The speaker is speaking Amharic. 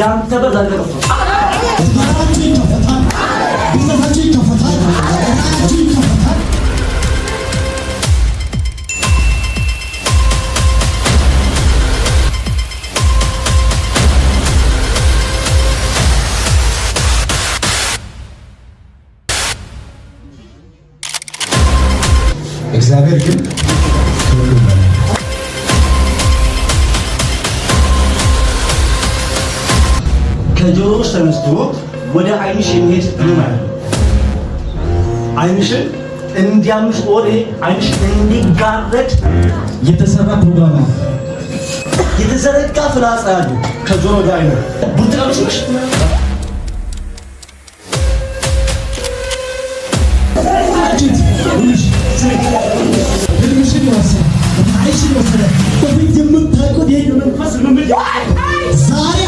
ያንተ በር ዛሬ ተከፍቷል። ትዳራችሁ ይከፈታል። ቢዝነሳችሁ ይከፈታል። ራያችሁ ይከፈታል። እግዚአብሔር ግን ከሁሉም በላይ። ከጆሮሽ ተነስቶ ወደ አይንሽ የሚሄድ ህመም አለ። አይንሽን እንዲያምሽ ወደ አይንሽ እንዲጋረድ የተሰራ ፕሮግራም ነው። የተዘረጋ ፍላጻ ያለው ከጆሮ ወደ አይኑ ብርቱካን ስምሽ። ህልምሽን የወሰደ፣ ራዕይሽን የወሰደ፣ በፊት የምታውቁት ይሄ የመንፈስ ልምምድ ዛሬ